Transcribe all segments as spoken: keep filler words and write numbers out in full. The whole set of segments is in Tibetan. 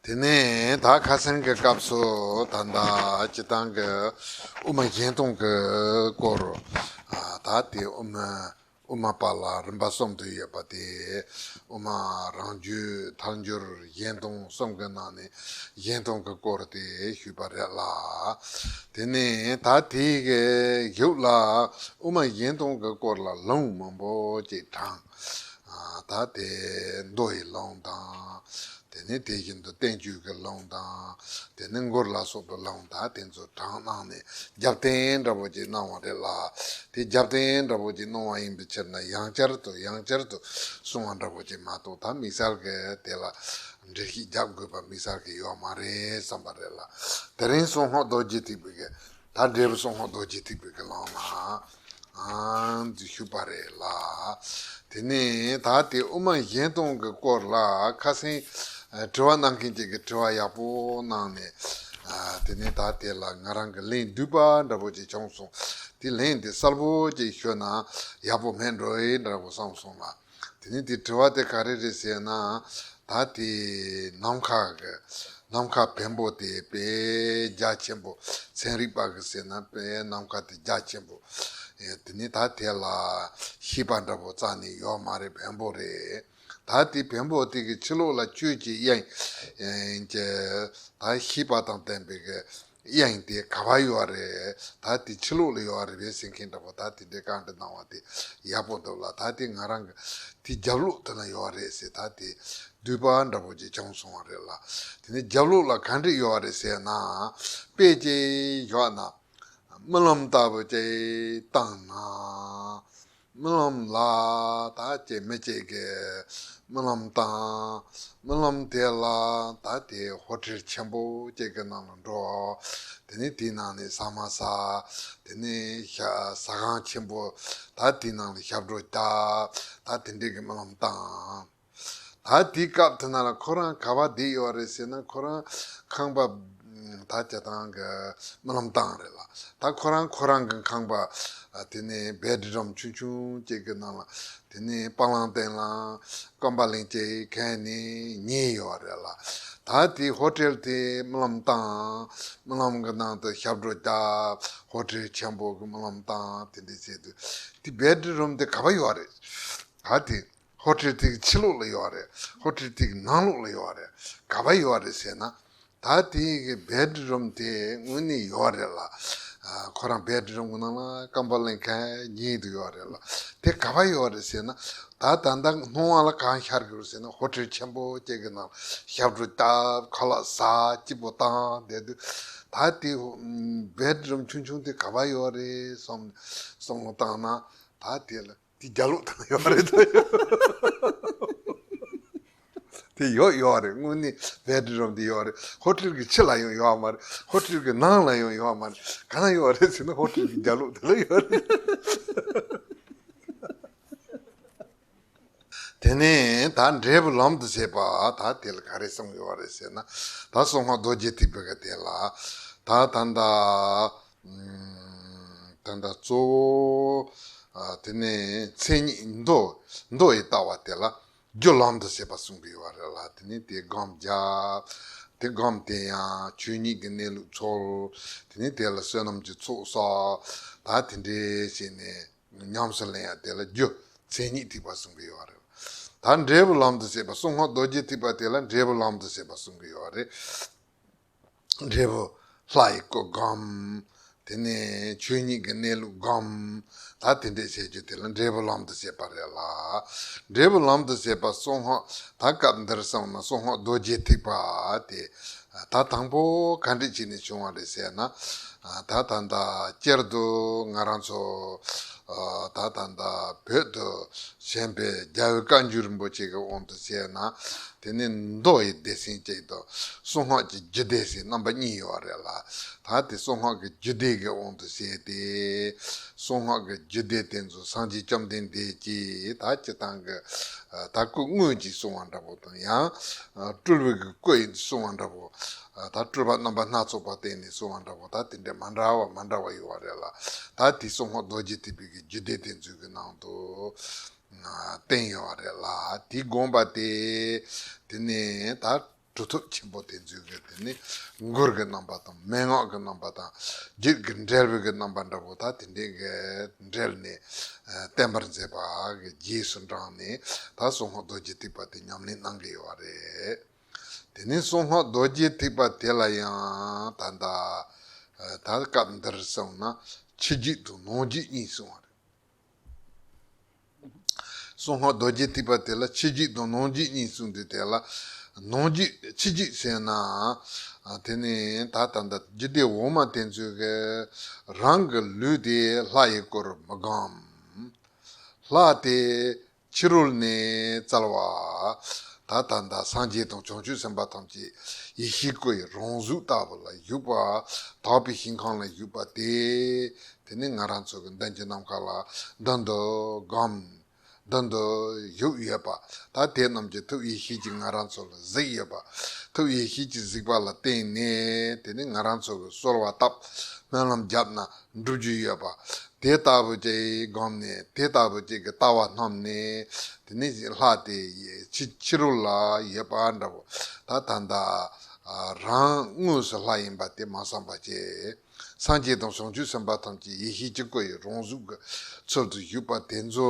དེ་ནས་ད་ཁ་སང་གི་སྐབས་སུ་ད་ལྟ་སྤྱིར་བཏང་གི་དབུ་མ་གཞན་སྟོང་གི་སྐོར། ཨ། ད་དེ་དབུ་མ་དབུ་མ་པ་ལ་རིམ་པ་གསུམ་དུ་ཡོད་པ་དེ། དབུ་མ་རང་རྒྱུད་ཐལ་འགྱུར་གཞན་སྟོང་གསུམ་གྱི་ནང་ནས་གཞན་སྟོང་གི་སྐོར་དེ་ཞུས་པ་རེད་ལ། དེ་ནས་ད་དེའི་གི་གཞུག་ལ་དབུ་མ་གཞན་སྟོང་གི་སྐོར་ལ་ལུང་མང་པོ་ཅིག་དྲངས། ཨ། ད་དེ་མདོ་ཡི་ལུང་དང་། དེ་ནས་དེ་བཞིན་དུ་བསྟན་བཅོས་ཀྱི་ལུང་དང་། དེ་ནས་མགུར་ལ་སོགས་པའི་ལུང་དང་དེ་ཚོ་དྲངས་གནང་ནས་རྒྱབ་རྟེན་འདྲ་པོ་ཅིག་གནང་བ་རེད་ལ། དེ་རྒྱབ་རྟེན་འདྲ་པོ་ཅིག་གནང་བ་ཡིན་པའི་ཕྱིར་ན། ཡང་བསྐྱར་དུ་ཡང་བསྐྱར་དུ་གསུང་བ་འདྲ་པོ་ཅིག་མ་གཏོགས། ད་དམིགས་བསལ་གྱི་དེ་ལ་འགྲེལ་བཤད་རྒྱབ་དགོས་པ་དམིགས་བསལ་གྱི་ཡོད་མ་རེད་བསམ་པ་རེད་ལ། དེ་རིང་གསང་སྔགས་རྡོ་རྗེ་ཐེག་པའི་གི་ད་འབྲས་བུ་གསང་སྔགས་རྡོ་རྗེ་ཐེག་པའི་གི་ལུང་ལ། ཨང་། འདི་ཞུས་པ་རེད་ལ། དེ་ནས་ད་དེ་དབུ་མ་གཞན་སྟོང་གི་སྐོར་ལ་ཁ་སང་། ཨ། དྲི་བ་གནང་མཁན་ཅིག་གིས་དྲི་བ་ཡག་པོ་གནང་ནས། ཨ། དེ་ནས་ད་དེ་ལ་ང་རང་གིས་ལན་བསྡུས་པ་འདྲ་པོ་ཅིག་བྱུང་སོང་། དེ་ལན་དེ་གསལ་པོ་ཅིག་ཞུས་ན་ཡག་པོ་མེད་འགྲོ་ཡི་འདྲ་པོ་བསམ་སོང་ལ། དེ་ནས་དེ་དྲི་བ་དེ་ག་རེ་རེད་ཟེར་ན། ད་དེ་ནམ་མཁའ་གི་ནམ་མཁའ་བེམ་པོ་དེ་དཔེ་རྒྱ་ཆེན་པོ། ཚན་རིག་པ་གིས་ཟེར་ན་དཔེ་ནམ་མཁའ་དེ་རྒྱ་ཆེན་པོ། ཨེ། དེ་ནས་ད་དེ་ལ་ཤེས་པ་འདྲ་པོ་རྩ་ནས་ཡོད་མ་རེད། བེམ་པོ་རེད། ད་དེ་བེམ་པོ་དེ་གི་ཕྱི་ལོགས་ལ་ཆོས་ཀྱི་དབྱིངས། ཨེ། ཀྱི་ད་ཤེས་པ་དང་ལྡན་པའི་གི་དབྱིངས་དེ་ག་པར་ཡོད་རེད། ད་དེ་ཕྱི་ལོགས་ལ་ཡོད་རེད་པས་ཟེར་མཁན་འདྲ་པོ། ད་དེ་འདྲའི་བཀའ་འདྲི་གནང་བ་དེ་ཡག་པོ་འདུག་ལ། ད་དེ་ང་རང་གི་དེ་རྒྱབ་ལོགས་དེ་ན་ཡོད་རེད་ཟེར། ད་དེ་བསྡུས་པ་འདྲ་པོ་ཅིག་བྱུང་སོང་བ་རེད་ལ། དེ་ནས་རྒྱབ་ལོགས་ལ་ག་འདྲ་ཡོད་རེད་ཟེར་ན། དཔེ་ཅིག་བཞག་ན། རྨི་ལམ་ལྟ་བུ་ཅིག་བཏང་ན། རྨི་ལམ་ལ་ད་ཅིག་མི་གཅིག་གིས་རྨི་ལམ་བཏང་། རྨི་ལམ་དེ་ལ་ད་དེ་ཧོ་ཊེལ་ཆེན་པོ་ཅིག་གི་ནང་ལ་འགྲོ། དེ་ནས་དེའི་ནང་ནས་ཟ་མ་ཟ། དེ་ནས་ཞབས་ཟ་ཁང་ཆེན་པོ། ད་དེའི་ནང་ལ་ཞབས་བྲོ་རྒྱབ། ད་དེ་འདྲའི་གི་རྨི་ལམ་བཏང་། ད་དེའི་སྐབས་དེ་ན་ལ་ཁོ་རང་ག་པར་བསྡད་ཡོད་རེད་ཟེར་ན། ཁོ་རང་ཁང་པ་ད་སྤྱིར་བཏང་གི་རྨི་ལམ་བཏང་རེད་ལ། ད་ཁོ་རང་ཁོ་རང་གི་ཁང་པ། ཨ། དེ་ནས་བེད་རུམ་ཆུང་ཆུང་ཅིག་གི་ནང་ལ། དེ་ནས་པ་ལང་སྟེང་ལ་ཀམ་པ་ལིང་ཅིག་གན་ནས་ཉལ་ཡོད་རེད་ལ། ད་དེ་ཧོ་ཊེལ་དེ་རྨི་ལམ་བཏང་། རྨི་ལམ་གི་ནང་དུ་ཞབས་བྲོ་རྒྱབ། ཧོ་ཊེལ་ཆེན་པོ་གི་རྨི་ལམ་བཏང་། དེ་འདྲ་བྱས་དུས་དེ་བེད་རུམ་དེ་ག་པར་ཡོད་རེད། ད་དེ་ཧོ་ཊེལ་དེ་གི་ཕྱི་ལོགས་ལ་ཡོད་རེད། ཧོ་ཊེལ་དེ་གི་ནང་ལོགས་ལ་ཡོད་རེད། ག་པར་ཡོད་རེད་ཟེར་ན། ད་དེ་གི་བེད་རུམ་དེ་དངོས་གནས་ཡོད་རེད་ལ། ཨ། ཁོ་རང་བེད་རུམ་གི་ནང་ལ་ཀམ་པ་ལིང་གན་ཉལ་དུ་ཡོད་རེད་ལ། དེ་ག་པར་ཡོད་རེད་ཟེར་ན། ད་ད་ལྟ་སྣང་བ་ལ་གང་ཤར་གི་རེད་ཟེར་ན། ཧོ་ཊེལ་ཆེན་པོ་ཅིག་གི་ནང་ཞབས་བྲོ་རྒྱབ། ཁ་ལག་ཟ། སྐྱིད་པོ་བཏང་བསྡད་དུས། ད་དེ་བེད་རུམ་ཆུང་ཆུང་དེ་ག་པར་ཡོད་རེད་བསམ། བསམ་བློ་བཏང་ན། ད་དེ་ལ། དེ་རྒྱབ་ལོགས་དེ་ན་ཡོད་རེད་དོ། དེ་ཡོད་ཡོད་རེད། དངོས་གནས་བེད་རུམ་དེ་ཡོད་རེད། ཧོ་ཊེལ་གྱི་ཕྱི་ལ་ཡང་ཡོད་མ་རེད། ཧོ་ཊེལ་གྱི་ནང་ལ་ཡང་ཡོད་མ་རེད། ག་ན་ཡོད་རེད་ཟེར་ན། ཧོ་ཊེལ་གྱི་རྒྱབ་ལོགས་དེ་ལ་ཡོད་རེད། དེ་ནས་ད་འབྲས་བུ་ལམ་དུ་བྱེད་པ་ད་དེ་ལ་ག་རེ་གསུངས་ཡོད་རེད་ཟེར་ན། ད་གསང་སྔགས་རྡོ་རྗེ་ཐེག་པའི་གི་དེ་ལ་ད་ད་ད། ད་ལྟ་གཙོ་བོ། ཨ། དེ་ནས་མཚན་ཉིད། མདོ། མདོ་ཡི་ལྟ་བ་དེ་ལ་རྒྱུ་ལམ་དུ་བྱེད་པ་གསུངས་ཀྱི་ཡོད་རེད་ལ། དེ་ནས་དེ་སྒོམ་རྒྱབ། དེ་སྒོམ་དེ་ཡང་ཆོས་ཉིད་ཀྱི་གནས་ལུགས་ཚོལ། དེ་ནས་དེ་ལ་བསོད་ནམས་ཀྱི་ཚོགས་བསགས། ད་དེ་འདྲའི་བྱས་ནས་ཉམས་སུ་ལེན་ཡ་དེ་ལ་རྒྱུ་མཚན་ཉིད་ཐེག་པ་གསུངས་ཀྱི་ཡོད་རེད། ད་འབྲས་བུ་ལམ་དུ་བྱེད་པ། གསང་སྔགས་རྡོ་རྗེ་ཐེག་པ་དེ་ལ་འབྲས་བུ་ལམ་དུ་བྱེད་པ་གསུངས་ཀྱི་ཡོད་རེད། འབྲས་བུ་ལྷ་ཡི་སྐུ་སྒོམ། དེ་ནས་ཆོས་ཉིད་ཀྱི་གནས་ལུགས་སྒོམ། ད་དེ་འདྲས་བྱེད་རྒྱུ་དེ་ལ་འབྲས་བུ་ལམ་དུ་བྱེད་པ་རེད་ལ། འབྲས་བུ་ལམ་དུ་བྱེད་པ་གསང་སྔགས། ད་སྐབས་འདིར་སོང་ན་གསང་སྔགས་རྡོ་རྗེ་ཐེག་པ་དེ། ད་དང་པོ་ག་འདྲས་བྱས་ནས་བྱུང་བ་རེད་ཟེར་ན། ད་ད་ལྟ་སྤྱིར་དུ་ང་རང་ཚོ་ད་ད་ལྟ་བོད་དུ་བྱོན་པའི་རྒྱལ་བའི་བཀའ་འགྱུར་རིན་པོ་ཆེ་གི་དབང་དུ་བྱས་ན། དེ་ནི་མདོ་ཡི་སྡེ་ཚན་གཅིག་དང་གསང་སྔགས་ཀྱི་རྒྱུད་སྡེ་ཟེར་རྣམ་པ་གཉིས་ཡོད་རེད་ལ། ད་དེ་གསང་སྔགས་ཀྱི་རྒྱུད་སྡེ་གི་དབང་དུ་བྱས་ཏེ། གསང་སྔགས་ཀྱི་རྒྱུད་སྡེ་དེ་ཚོ་སངས་རྒྱས་བཅོམ་ལྡན་འདས་ཀྱིས་ད་སྤྱིར་བཏང་གི་ད་སྐུ་དངོས་ཀྱིས་གསུངས་པ་འདྲ་པོ་དང་། ཡང་སྤྲུལ་པའི་གི་སྐུ་ཡིས་གསུངས་པ་འདྲ་པོ། ད་སྤྲུལ་པ་རྣམ་པ་སྣ་ཚོགས་པ་བསྟན་ནས་གསུངས་པ་འདྲ་པོ། ད་དེ་འདྲ་མ་འདྲ་བ་མ་འདྲ་བ་ཡོད་པ་རེད་ལ། ད་དེ་གསང་སྔགས་རྡོ་རྗེ་ཐེག་པའི་གི་རྒྱུད་སྡེ་དེ་ཚོའི་གི་ནང་དུ་བསྟན་ཡོད་པ་རེད་ལ། དེ་དགོངས་པ་དེ། དེ་ནས་ད་ གྲུབ་ཐོབ་ཆེན་པོ་དེ་ཚོས་གི་དེ་ནི་མགུར་གྱི་རྣམ་པ་དང་མན་ངག་གི་རྣམ་པ་དང་རྒྱུད་ཀྱི་འགྲེལ་པའི་གི་རྣམ་པ་འདྲ་པོ་ད་དེ་འདྲའི་གི་འགྲེལ་ནས་བསྟན་པར་མཛད་པ་གི་རྗེས་སུ་འབྲངས་ནས་ད་གསང་སྔགས་རྡོ་རྗེ་ཐེག་པ་དེ་ཉམས་ལེན་གནང་གི་ཡོད་པ་རེད། དེ་ནས་གསང་སྔགས་རྡོ་རྗེ་ཐེག་པ་དེ་ལ་ཡང་ད་ལྟ་ད་སྐབས་འདིར་སོང་ན་ཕྱི་རྒྱུད་དང་ནང་རྒྱུད་གཉིས་གསུངས་པ་རེད། གསང་སྔགས་རྡོ་རྗེ་ཐེག་པ་དེ་ལ་ཕྱི་རྒྱུད་དང་ནང་རྒྱུད་གཉིས་གསུངས་ཏེ། དེ་ལ་ནང་རྒྱུད་ཕྱི་རྒྱུད་ཟེར་ན་དེ་ནི་ད་ད་ལྟ་རྒྱུད་སྡེ་འོག་མ་དེ་ཚོས་གི་རང་གི་ལུས་དེ་ལྷ་ཡི་སྐུར་མི་སྒོམ། ལྷ་དེ་ཕྱི་རོལ་ནས་བཙལ་བ། ད་ད་ལྟ་སངས་རྒྱས་དང་བྱང་ཆུབ་སེམས་དཔའ་ཐམས་ཅད་ཡེ་ཤེས་སྐུ་ཡི་རང་གཟུགས་ལྟ་བུ་ལ་བཞུགས་པ། དག་པའི་ཞིང་ཁམས་ལ་བཞུགས་པ་དེ། དེ་ནི་ང་རང་ཚོ་གི་མདུན་གྱི་ནམ་མཁའ་ལ་མདུན་དུ་སྒོམ། མདུན་དུ་བཞུགས་ཡོད་པ། ད་དེ་རྣམས་ཀྱི་ཐུགས་ཡེ་ཤེས་ཀྱིས་ང་རང་ཚོ་ལ་གཟིགས་ཡོད་པ། ཐུགས་ཡེ་ཤེས་ཀྱིས་གཟིགས་པ་ལ་བརྟེན་ནས་དེ་ནི་ང་རང་ཚོ་གི་གསོལ་བ་བཏབ། སྨོན་ལམ་བརྒྱབ་ན་འགྲུབ་རྒྱུ་ཡོད་པ། དེ་ལྟ་བུ་ཅིག་སྒོམ་ནས་དེ་ལྟ་བུ་ཅིག་གི་ལྟ་བ་བསྣམས་ནས་དེ་ནི་ལྷ་དེ་ཕྱི་ཕྱི་རོལ་ལ་ཡོད་པ་འདྲ་བོ། ད་ད་ལྟ་རང་དངོས་སུ་ལྷ་ཡིན་པ་དེ་མ་བསམ་པ་བྱས། སངས་རྒྱས་དང་བྱང་ཆུབ་སེམས་དཔའ་ཐམས་ཅད་ཡེ་ཤེས་ཀྱི་སྐུ་ཡི་རང་གཟུགས་ཀྱི་ཚུལ་དུ་བཞུགས་པ་དེ་ཚོ།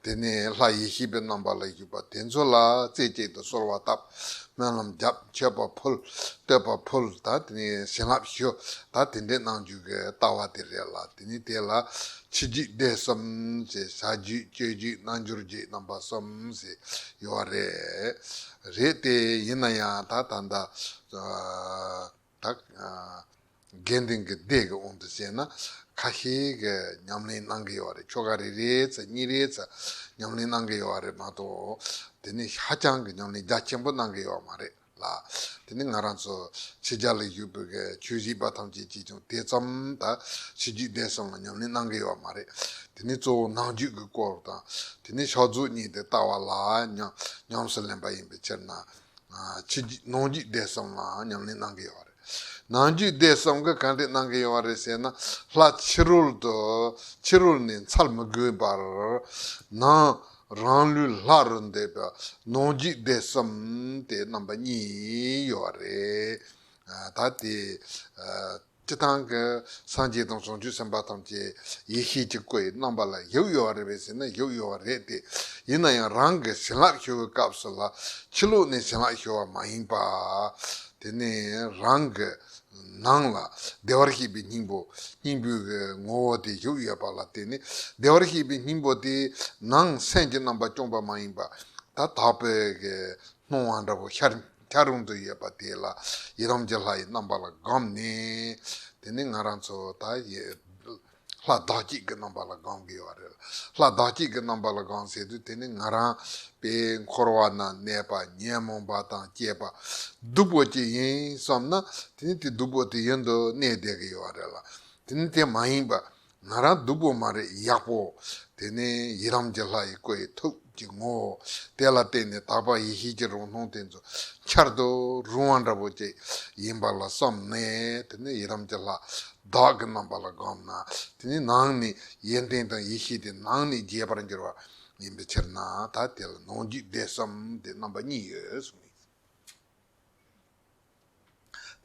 དེ་ནས་ལྷ་ཡེ་ཤེས་པའི་རྣམ་པ་ལ་བཞུགས་པ་དེ་ཚོ་ལ་རྩེ་གཅིག་ཏུ་གསོལ་བ་བཏབ། སྨོན་ལམ་བརྒྱབ། མཆོད་པ་ཕུལ། བསྟོད་པ་ཕུལ། ད་དེ་ནས་བྱིན་རླབས་ཞུ། ད་དེ་འདྲའི་གནང་རྒྱུ་གི་ལྟ་བ་དེ་རེད་ལ། དེ་ནས་དེ་ལ་ཕྱི་རྒྱུད་སྡེ་གསུམ་ཞེས། བྱ་རྒྱུད། སྤྱོད་རྒྱུད། རྣལ་འབྱོར་རྒྱུད་རྣམ་པ་གསུམ་ཞེས་ཡོད་རེད། རེད་དེ་ཡིན་ན་ཡང་ད་ད་ལྟ་ད་དགེ་འདུན་གྱི་སྡེ་གི་དབང་དུ་བྱས་ན་ཁ་ཤས་ཀྱིས་ཉམས་ལེན་གནང་གི་ཡོད་རེད། ཆོ་ག་རེ་རེ་ཙམ་གཉིས་རེ་ཙམ་ཉམས་ལེན་གནང་གི་ཡོད་རེད་མ་གཏོགས། དེ་ནི་ཧ་ཅང་གི་ཉམས་ལེན་རྒྱ་ཆེན་པོ་གནང་གི་ཡོད་མ་རེད་ལ། དེ་ནི་ང་རང་ཚོ་ཕྱི་རྒྱལ་ལ་བཞུགས་པའི་གི་ཆོས་གཞིས་པ་ཐམས་ཅད་ཀྱིས་ཀྱང་དེ་ཙམ་ད་ཕྱི་རྒྱུད་སྡེ་གསུམ་ལ་ཉམས་ལེན་གནང་གི་ཡོད་མ་རེད། དེ་ནི་གཙོ་བོ་ནང་རྒྱུད་ཀྱི་སྐོར་དང་། དེ་ནི་ཕྱག་རྫོགས་གཉིས་དེ་ལྟ་བ་ལ་ཉམས་ཉམས་སུ་ལེན་པ་ཡིན་པའི་ཕྱིར་ན། ཕྱི་རྒྱུད་ནང་རྒྱུད་སྡེ་གསུམ་ལ་ཉམས་ལེན་གནང་གི་ཡོད་རེད། ནང་རྒྱུད་སྡེ་གསུམ་གྱིས་ག་འདྲས་གནང་གི་ཡོད་རེད་ཟེར་ན། ལྷ་ཕྱི་རོལ་དུ་ཕྱི་རོལ་ནས་འཚོལ་མི་དགོས་པར། ནང་རང་ལུས་ལྷ་རུ་འདོད་པའི་ནང་རྒྱུད་སྡེ་གསུམ་དེ་རྣམ་པ་གཉིས་ཡོད་རེད། ད་དེ། སྤྱིར་བཏང་གི་སངས་རྒྱས་དང་བྱང་ཆུབ་སེམས་དཔའ་ཐམས་ཅད་ཡེ་ཤེས་ཀྱི་སྐུ་ཡི་རྣམ་པ་ལ་བཞུགས་ཡོད་རེད་པས་ཟེར་ན་བཞུགས་ཡོད་རེད་དེ། ཡིན་ན་ཡང་རང་གི་བྱིན་རླབས་ཞུ་བའི་སྐབས་སུ་ལ་ཕྱི་ལོགས་ནས་བྱིན་རླབས་ཞུ་བ་མ་ཡིན་པ། དེ་ནས་རང་གི་ནང་ལ་བདེ་བར་གཤེགས་པའི་སྙིང་པོ། སྙིང་པོའི་གི་ངོ་བོ་དེ་བཞུགས་ཡོད་པ་ལ་བརྟེན་ནས། བདེ་བར་གཤེགས་པའི་སྙིང་པོ་དེ་ནང་སེམས་ཀྱི་རྣམ་པ་སྐྱོང་པ་མ་ཡིན་པ། ད་དག་པའི་གི་སྣང་བ་འདྲ་པོ་ཤར་འཁྱར་རུང་དུ་ཡོད་པ་དེ་ལ་ཡི་དམ་གྱི་ལྷ་ཡི་རྣམ་པ་ལ་བསྒོམས་ནས། དེ་ནས་ང་རང་ཚོ་ད་ཡི་ལྷ་བདག་བསྐྱེད་ཀྱི་རྣམ་པ་ལ་བསྒོམ་གྱི་ཡོད་རེད། ལྷ་བདག་བསྐྱེད་ཀྱི་རྣམ་པ་ལ་བསྒོམ་ཟེར་དུས། དེ་ནི་ང་རང་དཔེ་འཁོར་བ་ན་གནས་པ་ཉོན་མོངས་པ་དང་བཅས་པ་སྡུག་པོ་ཅིག་ཡིན་བསམ་ན། དེ་ནི་དེ་སྡུག་པོ་དེ་ཡུན་དུ་གནས་བསྡད་ཀྱི་ཡོད་རེད་ལ། དེ་ནི་དེ་མ་ཡིན་པ། ང་རང་སྡུག་པོ་མ་རེད། ཡག་པོ། དེ་ནས་ཡི་དམ་གྱི་ལྷ་ཡི་སྐུ་ཡི་ཐུགས་ཀྱི་ངོ་བོ་དེ་ལ་བརྟེན་ནས་དག་པ་ཡེ་ཤེས་ཀྱི་རང་སྣང་དེ་ཚོ་འཁྱར་དུ་རུང་བ་འདྲ་པོ་ཅིག་ཡིན་པ་ལ་བསམ་ནས། དེ་ནས་ཡི་དམ་གྱི་ལྷ་བདག་གི་རྣམ་པ་ལ་བསྒོམས་ན། དེ་ནས་ནང་ནས་ཡོན་ཏན་དང་ཡེ་ཤེས་དེ་ནང་ནས་རྒྱས་པར་འགྱུར་བ་ཡིན་པའི་ཕྱིར་ན། ད་དེ་ལ་ནང་རྒྱུད་སྡེ་གསུམ་དེ་རྣམ་པ་གཉིས་ཡོད་གསུངས་ཡིན།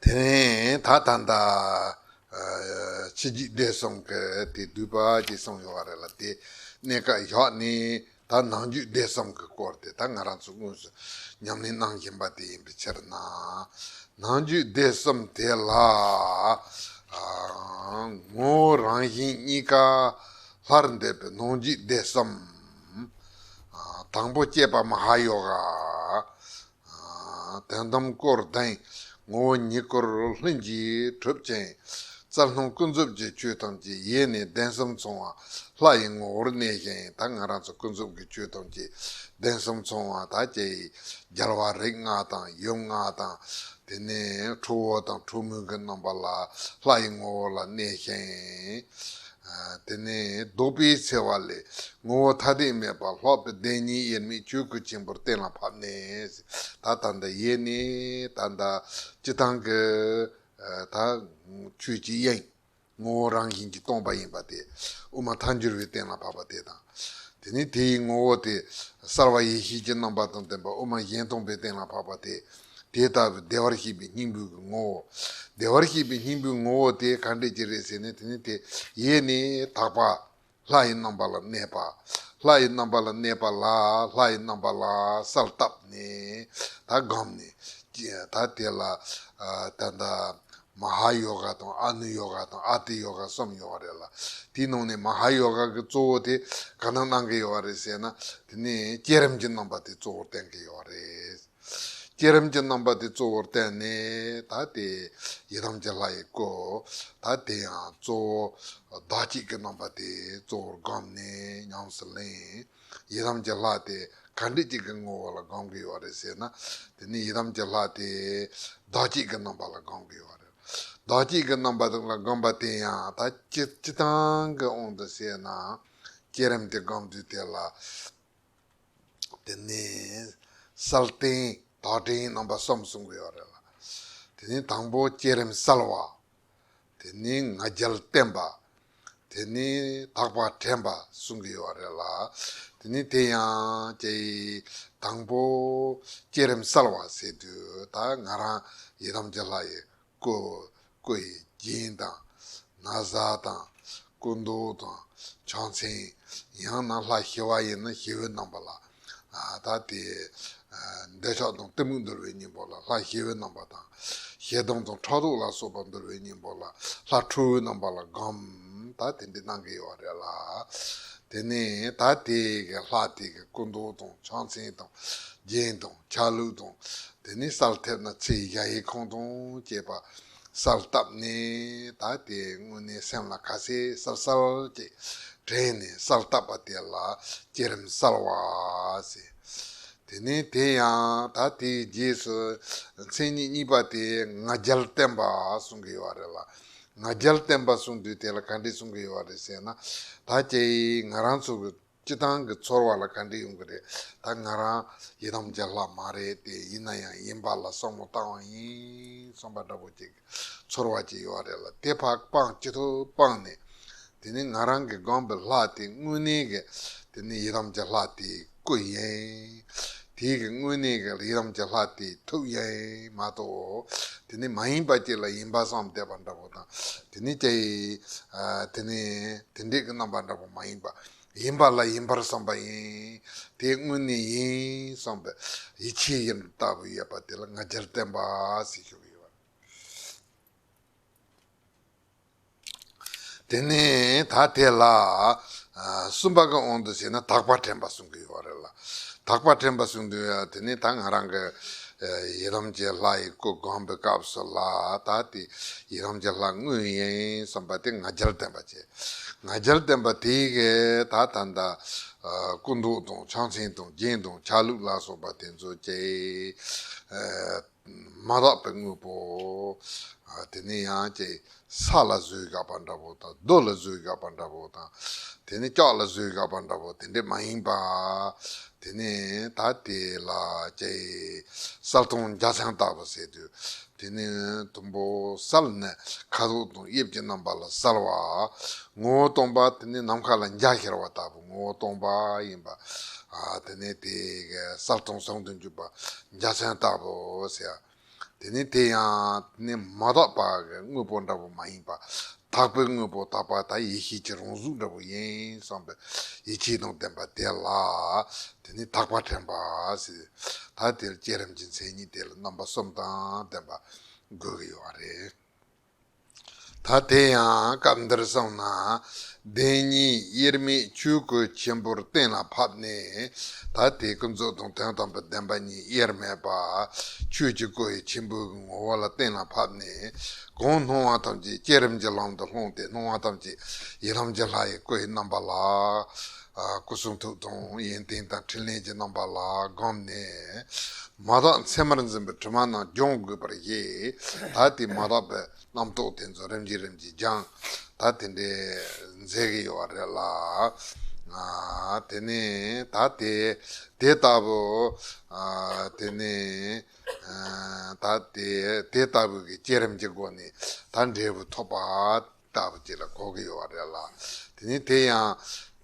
དེ་ནས་ད་ད་ལྟ་ཕྱི་རྒྱུད་སྡེ་གསུམ་གྱི་དེ་བསྡུས་པ་ཅིག་གསུངས་ཡོད་པ་རེད་ལ། དེ་གནས་སྐབས་བཞག་ནས་ད་ནང་རྒྱུད་སྡེ་གསུམ་གྱི་སྐོར་དེ་ད་ང་རང་ཚོ་དངོས་སུ་ཉམས་ལེན་གནང་བཞིན་པ་དེ་ཡིན་པའི་ཕྱིར་ན། ནང་རྒྱུད་སྡེ་གསུམ་དེ་ལ་ངོ་བོ་རང་བཞིན་གཉིས་ཀ་ལྷར་འདོད་པའི་ནང་རྒྱུད་སྡེ་གསུམ། དང་པོ་བསྐྱེད་པ་མ་ཧཱ་ཡོ་ག་དོན་དམ་སྐོར་ལྡན། ངོ་བོ་ཉིད་སྐུར་ལྷུན་གྱིས་གྲུབ་ཅིང་། རྩལ་སྣང་ཀུན་རྫོབ་ཀྱི་ཆོས་ཐམས་ཅད་ཡེ་ནས་གདན་གསུམ་མཚུངས་པ་ལྷ་ཡི་ངོ་བོར་གནས་ཤིང་། ད་ང་རང་ཚོ་ཀུན་རྫོབ་ཀྱི་ཆོས་ཐམས་ཅད་གདན་གསུམ་མཚུངས་པ། ད་ཅི་ཡི་རྒྱལ་བ་རིགས་ལྔ་དང་ཡུམ་ལྔ་དང་། དེ་ནས་ཁྲོ་བོ་དང་ཁྲོ་མོའི་གི་རྣམ་པ་ལ་ལྷ་ཡི་ངོ་བོ་ལ་གནས་ཤིང་། དེ་ནས་ལྡོག་པའི་འཚེ་བ་ལས་ངོ་བོ་ཐ་དད་མེད་པ་ལྷག་པའི་བདེན་གཉིས་དབྱེར་མེད་ཆོས་སྐུ་ཆེན་པོར་གཏན་ལ་ཕབ་ནས། ད་ད་ལྟ་ཡེ་ནས་ད་ལྟ་སྤྱི་བཏང་གི་ད་ཆོས་ཀྱི་དབྱིངས་ངོ་བོ་རང་བཞིན་གྱིས་སྟོང་པ་ཡིན་པ་དེ། དབུ་མ་ཐལ་འགྱུར་བའི་གཏན་ལ་ཕབ་པ་དེ་དང་། དེ་ནས་དེ་ཡི་ངོ་བོ་དེ་གསལ་བ་ཡེ་ཤེས་ཀྱི་རྣམ་པ་དང་ལྡན་པ་དབུ་མ་གཞན་སྟོང་པའི་གཏན་ལ་ཕབ་པ་དེ། དེ་ལྟ་བུའི་བདེ་བར་གཤེགས་པའི་སྙིང་པོའི་གི་ངོ་བོ། བདེ་བར་གཤེགས་པའི་སྙིང་པོའི་ངོ་བོ་དེ་ག་འདྲས་ཅིག་རེད་ཟེར་ན། དེ་ནི་དེ་ཡེ་ནས་དག་པ། ལྷ་ཡི་རྣམ་པ་ལ་གནས་པ། ལྷ་ཡི་རྣམ་པ་ལ་གནས་པ་ལ། ལྷ་ཡི་རྣམ་པ་ལ་གསལ་བཏབ་ནས་ད་བསྒོམས་ནས། ད་དེ་ལ་ད་ལྟ་མ་ཧཱ་ཡོ་ག་དང་ཨ་ནུ་ཡོ་ག་དང་ཨ་ཏི་ཡོ་ག་གསུམ་ཡོད་རེད་ལ། དེའི་ནང་ནས་མ་ཧཱ་ཡོ་ག་གི་གཙོ་བོ་དེ་ག་ན་གནང་གི་ཡོད་རེད་ཟེར་ན། དེ་ནི་བསྐྱེད་རིམ་གྱི་རྣམ་པ་དེ་གཙོ་བོར་བསྟན་གི་ཡོད་རེད། བསྐྱེད་རིམ་གྱི་རྣམ་པ་དེ་གཙོ་བོར་བསྟན་ནས། ད་དེ་ཡི་དམ་གྱི་ལྷ་ཡི་སྐུ། ད་དེ་ཡང་གཙོ་བོ་བདག་བསྐྱེད་ཀྱི་རྣམ་པ་དེ་གཙོ་བོར་བསྒོམས་ནས་ཉམས་སུ་ལེན། ཡི་དམ་གྱི་ལྷ་དེ་ག་འདྲས་ཅིག་གི་ངོ་བོ་ལ་བསྒོམ་གི་ཡོད་རེད་ཟེར་ན། དེ་ནི་ཡི་དམ་གྱི་ལྷ་དེ་བདག་བསྐྱེད་ཀྱི་རྣམ་པ་ལ་བསྒོམ་གི་ཡོད་རེད། བདག་བསྐྱེད་ཀྱི་རྣམ་པ་དེ་ལ་བསྒོམ་པ་དེ་ཡང་ད་སྤྱི་སྤྱི་བཏང་གི་དབང་དུ་བྱས་ན། བསྐྱེད་རིམ་དེ་བསྒོམ་དུས་དེ་ལ། དེ་ནས་གསལ་བརྟན་དག་དྲན་རྣམ་པ་གསུམ་གསུང་གི་ཡོད་རེད་ལ། དེ་ནས་དང་པོ་བསྐྱེད་རིམ་གསལ་བ། དེ་ནས་ང་རྒྱལ་བརྟན་པ། དེ་ནས་དག་པ་དྲན་པ་གསུང་གི་ཡོད་རེད་ལ། དེ་ནས་དེ་ཡང་ཅིག་དང་པོ་བསྐྱེད་རིམ་གསལ་བ་ཟེར་དུས། ད་ང་རང་ཡི་དམ་གྱི་ལྷ་ཡི་སྐུ། སྐུ་ཡི་རྒྱན་དང་། ན་བཟའ་དང་། སྐུ་མདོག་དང་། ཕྱག་མཚན། ཡང་ན་ལྷ་ཞི་བ་ཡིན་ན་ཞི་བའི་རྣམ་པ་ལ། ཨ། ད་དེ། ཨ། འདོད་ཆགས་དང་གཏི་མུག་འདུལ་བའི་སྙིང་པོ་ལ་ལྷ་ཞི་བའི་རྣམ་པ་དང་། ཞེ་སྡང་དང་ཕྲག་དོག་ལ་སོགས་པ་འདུལ་བའི་སྙིང་པོ་ལ་ལྷ་ཁྲོ་བོའི་རྣམ་པ་ལ་བསྒོམ། ད་དེ་འདྲ་གནང་གི་ཡོད་རེད་ལ། དེ་ནས་ད་དེ་གི་ལྷ་དེ་གི་སྐུ་མདོག་དང་། ཕྱག་མཚན་དང་། རྒྱན་དང་། ཆ་ལུགས་དང་། དེ་ནས་གསལ་ཐེབས་ན་ཚེ་ཡི་གཞལ་ཡས་ཁང་དང་བཅས་པ་གསལ་བཏབ་ནས། ད་དེ་དངོས་གནས་སེམས་ལ་ཁ་གསལ་གསལ་གསལ་གྱི་དྲན་ནས་གསལ་བཏབ་པ་དེ་ལ་བསྐྱེད་རིམ་གསལ་བ་ཟེར། དེ་ནས་དེ་ཡང་ད་དེའི་རྗེས་སུ་མཚན་ཉིད་གཉིས་པ་དེ་ང་རྒྱལ་བརྟན་པ་གསུང་གི་ཡོད་རེད་ལ། ང་རྒྱལ་བརྟན་པ་གསུང་དུས་དེ་ལ་ག་འདྲས་གསུང་གི་ཡོད་རེད་ཟེར་ན། ད་ཅིག་ང་རང་ཚོ་གི་སྤྱི་བཏང་གི་ཚོར་བ་ལ་ག་འདྲ་ཡོང་གི་རེད། ད་ང་རང་ཡི་དམ་གྱི་ལྷ་མ་རེད་དེ། ཡིན་ན་ཡང་ཡིན་པ་ལ་བསམ་བློ་བཏང་བ་ཡིན་བསམ་པ་འདྲ་པོ་ཅིག་ཚོར་བ་ཅིག་ཡོད་རེད་ལ། དེ་ཕར་སྤངས། ཅི་ཐུབ་སྤངས་ནས། དེ་ནི་ང་རང་གི་བསྒོམས་པའི་ལྷ་དེ་དངོས་གནས་ཀྱི་དེ་ནི་ཡི་དམ་གྱི་ལྷ་དེའི་སྐུ་ཡིན། དེའི་གི་དངོས་གནས་ཀྱི་ཡི་དམ་གྱི་ལྷ་དེའི་ཐུགས་ཡིན་མ་གཏོགས། དེ་ནི་མ་ཡིན་པ་ཅིག་ལ་ཡིན་པ་བསམ་བསྡད་པ་འདྲ་པོ་དང་། དེ་ནི་ཅི་ཡི། ཨ། དེ་ནི་དེ་འདྲས་ཀྱི་རྣམ་པ་འདྲ་པོ་མ་ཡིན་པ། ཡིན་པ་ལ་ཡིན་པར་བསམ་པ་ཡིན། དེ་དངོས་གནས་ཡིན་བསམ་པའི་ཡིད་ཆེས་ཡིན་ལྟ་བུ་ཡོད་པ་དེ་ལ་ང་རྒྱལ་བརྟན་པ་ཟེར་ཞུ་གི་ཡོད། དེ་ནས་ད་དེ་ལ། ཨ། གསུམ་པ་གི་དབང་དུ་བྱས་ན་དག་པ་དྲན་པ་གསུང་གི་ཡོད་རེད་ལ། དག་པ་དྲན་པ་གསུང་དུས་དེ་ནས་ད་ང་རང་གི། ཨ། ཡི་དམ་གྱི་ལྷ་ཡི་སྐུ་བསྒོམ་པའི་སྐབས་སུ་ལ། ད་དེ་ཡི་དམ་གྱི་ལྷ་དངོས་ཡིན་བསམ་པ་དེ་ང་རྒྱལ་བརྟན་པ་བྱས། ང་རྒྱལ་བརྟན་པ་དེ་གི་ད་ད་ད། ཨ། སྐུ་མདོག་དང་། ཕྱག་མཚན་དང་། རྒྱན་དང་། ཆ་ལུགས་ལ་སོགས་པ་དེ་ཚོ་ཅི། ཨ། མ་དག་པའི་དངོས་པོ། ཨ། དེ་ནས་ཡང་ཅི། ས་ལ་བཟོས་བཞག་པ་འདྲ་པོ་དང་། རྡོ་ལ་བཟོས་བཞག་པ་འདྲ་པོ་དང་། དེ་ནས་ལྕགས་ལ་བཟོས་བཞག་པ་འདྲ་པོ་དེ་འདྲས་མ་ཡིན་པ། དེ་ནས་ད་དེ་ལ་ཅི། གསལ་སྟོང་འཇའ་ཚོན་ལྟ་བུ་ཟེར་དུས། དེ་ནི་དུམ་བུ་གསལ་ནས་ཁ་དོག་དང་དབྱིབས་ཀྱི་རྣམ་པ་ལ་གསལ་བ། ངོ་བོ་སྟོང་པ་དེ་ནི་ནམ་མཁའ་ལ་འཇའ་ཤར་བ་ལྟ་བུ་ངོ་བོ་སྟོང་པ་ཡིན་པ། ཨ། དེ་ནི་དེ་གི་གསལ་སྟོང་ཟུང་དུ་འཇུག་པ་འཇའ་ཚོན་ལྟ་བུ་ཟེར། དེ་ནི་དེ་ཡང་དེ་ནི་མ་དག་པ་གི་དངོས་པོ་འདྲ་པོ་མ་ཡིན་པ། དག་པའི་དངོས་པོ་དག་པ་ད་ཡེ་ཤེས་ཀྱི་རང་གཟུགས་འདྲ་པོ་ཡིན་བསམ་པའི་ཡིད་ཆེས་དང་ལྡན་པ་དེ་ལ་དེ་ནི་དག་པ་དྲན་པ་ཟེར། ད་དེར་བསྐྱེད་རིམ་གྱི་མཚན་ཉིད་དེ་ལ་རྣམ་པ་གསུམ་དང་ལྡན་པ་དགོས་ཀྱི་ཡོད་རེད། ད་དེ་ཡང་སྐབས་འདིར་སོང་ན། བདེན་གཉིས་དབྱེར་མེད་ཆོས་སྐུ་ཆེན་པོར་གཏན་ལ་ཕབ་ནས། ད་དེ་ཀུན་རྫོབ་དང་དོན་དམ་པའི་བདེན་པ་གཉིས་དབྱེར་མེད་པ། ཆོས་ཀྱི་སྐུ་ཡི་ཆེན་པོའི་ངོ་བོ་ལ་གཏན་ལ་ཕབ་ནས། གང་སྣང་བ་ཐམས་ཅད་བསྐྱེད་རིམ་གྱི་ལམ་དུ་ལྷུང་སྟེ། སྣང་བ་ཐམས་ཅད་ཡི་དམ་གྱི་ལྷ་ཡི་སྐུ་ཡི་རྣམ་པ་ལ། ཨ། སྐུ་གསུང་ཐུགས་དང་ཡོན་ཏན་དང་ཕྲིན་ལས་ཀྱི་རྣམ་པ་ལ་བསྒོམས་ནས། མ་དག་མཚན་མར་འཛིན་པའི་དྲི་མ་རྣམས་སྦྱང་དགོས་པར་བཞེད། ད་དེ་མ་དག་པའི་རྣམ་རྟོག་དེ་ཚོ་རིམ་གྱིས་རིམ་གྱིས་སྦྱང་། ད་དེ་འདྲའི་མཛད་ཀྱི་ཡོད་རེད་ལ། ཨ། དེ་ནས་ད་དེ་དེ་ལྟ་བུ། ཨ། དེ་ནས། ཨ། ད་དེ་དེ་ལྟ་བུ་གི་བསྐྱེད་རིམ་གྱི་སྒོ་ནས་ད་འབྲས་བུ་ཐོབ་པ་ལྟ་བུ་ཅིག་ལ་གོ་གི་ཡོད་རེད་ལ། དེ་ནས་དེ་ཡང་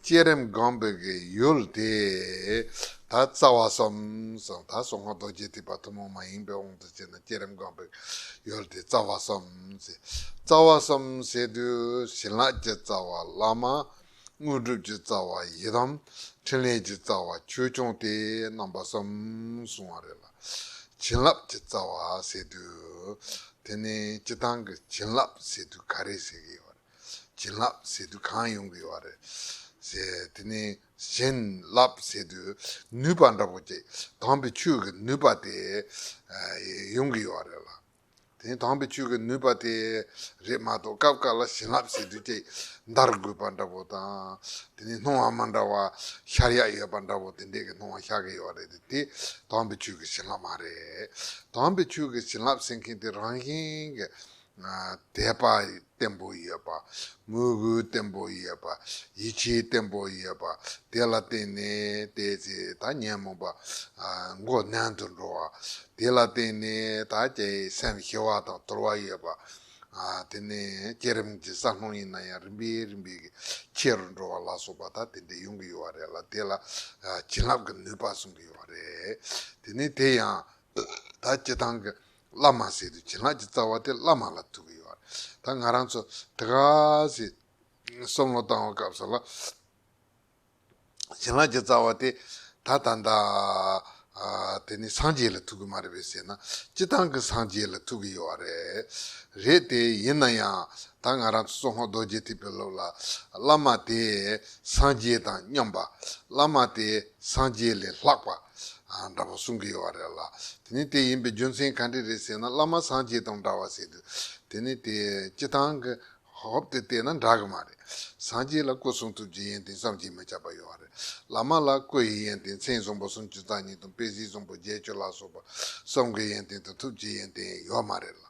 བསྐྱེད་རིམ་སྒོམ་པའི་གི་ཡུལ་དེ། ད་རྩ་བ་གསུམ་གསུམ། ད་གསང་སྔགས་རྡོ་རྗེ་ཐེག་པ་ཐུན་མོང་མ་ཡིན་པའི་དབང་དུ་བྱས་ན་བསྐྱེད་རིམ་སྒོམ་པའི་ཡུལ་དེ་རྩ་བ་གསུམ་ཟེར། རྩ་བ་གསུམ་ཟེར་དུས་བྱིན་རླབས་ཀྱི་རྩ་བ་བླ་མ། དངོས་གྲུབ་ཀྱི་རྩ་བ་ཡི་དམ། ཕྲིན་ལས་ཀྱི་རྩ་བ་ཆོས་སྐྱོང་སྟེ་རྣམ་པ་གསུམ་གསུངས་པ་རེད་ལ། བྱིན་རླབས་ཀྱི་རྩ་བ་ཟེར་དུས་དེ་ནི་སྤྱིར་བཏང་གི་བྱིན་རླབས་ཟེར་དུས་ག་རེ་ཟེར་གི་ཡོད་རེད། བྱིན་རླབས་ཟེར་དུས་གང་ཡོང་གི་ཡོད་རེད་ཟེར། དེ་ནི་བྱིན་རླབས་ཟེར་དུས་ནུས་པ་འདྲ་པོ་ཅིག་དམ་པའི་ཆོས་ཀྱི་ནུས་པ་དེ་ཡོང་གི་ཡོད་རེད་ལ། དེ་ནི་དམ་པའི་ཆོས་ཀྱི་ནུས་པ་དེ་རེད་མ་གཏོགས་སྐབས་འགའ་ལ་བྱིན་རླབས་ཟེར་དུས་ཅིག་འདར་དགོས་པ་འདྲ་པོ་དང་། དེ་ནི་སྣང་བ་མ་འདྲ་བ་ཤར་ཡག་ཡོད་པ་འདྲ་པོ་དེ་འདྲས་ཀྱི་སྣང་བ་ཤར་གི་ཡོད་རེད་དེ། དེ་དམ་པའི་ཆོས་ཀྱི་བྱིན་རླབས་མ་རེད། དམ་པའི་ཆོས་ཀྱི་བྱིན་རླབས་ཟེར་མཁན་དེ་རང་བཞིན་གྱི་དད་པ་བརྟན་པོ་ཡོད་པ། མོས་གུས་བརྟན་པོ་ཡོད་པ། ཡིད་ཆེས་བརྟན་པོ་ཡོད་པ། དེ་ལ་བརྟེན་ནས་དེ་ཚེ་ད་ཉོན་མོངས་པ་མགོ་མནན་དུ་འགྲོ་བ། དེ་ལ་བརྟེན་ནས་ད་ཀྱི་སེམས་ཞི་བ་དང་དུལ་བ་ཡོད་པ། དེ་ནས་བསྐྱེད་རིམ་གྱི་ས་སྣང་ཡིན་ན་ཡང་རིམ་པས་རིམ་པས་ཀྱི་ཆེ་རུ་འགྲོ་བ་ལ་སོགས་པ་ད་དེ་འདྲ་ཡོང་གི་ཡོད་པ་རེད་ལ། དེ་ལ་བྱིན་རླབས་ཀྱི་ནུས་པ་གསུང་གི་ཡོད་པ་རེད། དེ་ནས་དེ་ཡང་ད་སྤྱིར་བཏང་གི་བླ་མ་ཟེར་དུས་བྱིན་རླབས་ཀྱི་རྩ་བ་དེ་བླ་མ་ལ་ཐུག་གི་ཡོད་རེད། ད་ང་རང་ཚོ་དེ་ག་ཟེ་བསམ་བློ་བཏང་བའི་སྐབས་སུ་ལ་བྱིན་རླབས་ཀྱི་རྩ་བ་དེ་ད་ད་ད་དེ་ནི་སངས་རྒྱས་ལ་ཐུག་གི་མ་རེད་པས་ཟེར་ན། སྤྱིར་བཏང་གི་སངས་རྒྱས་ལ་ཐུག་གི་ཡོད་རེད། རེད་དེ་ཡིན་ན་ཡང་ད་ང་རང་ཚོ་གསང་སྔགས་རྡོ་རྗེ་ཐེག་པའི་ལུགས་ལ་བླ་མ་དེ་སངས་རྒྱས་དང་མཉམ་པ། བླ་མ་དེ་སངས་རྒྱས་ལས་ལྷག་པ་འདྲ་པོ་གསུང་གི་ཡོད་རེད་ལ། དེ་ནི་དེ་ཡིན་པའི་རྒྱུ་མཚན་ག་འདྲ་རེད་ཟེར་ན། བླ་མ་སངས་རྒྱས་དང་འདྲ་བ་ཟེར་དུས་དེ་ནི་དེ་སྤྱིར་བཏང་གི་ཧོབ་སྟེ་བལྟས་ན་འདྲ་གི་མ་རེད། སངས་རྒྱས་ལ་སྐུ་གསུང་ཐུགས་ཀྱི་ཡོན་ཏན་བསམ་གྱིས་མི་ཁྱབ་པ་ཡོད་རེད། བླ་མ་ལ་སྐུ་ཡི་ཡོན་ཏན་མཚན་བཟང་པོ་སུམ་ཅུ་རྩ་གཉིས་དང་དཔེ་གཟུགས་བཟང་པོ་བརྒྱད་ཅུ་ལ་སོགས་པ་གསུང་གི་ཡོན་ཏན་དང་ཐུགས་ཀྱི་ཡོན་ཏན་ཡོད་མ་རེད་ལ།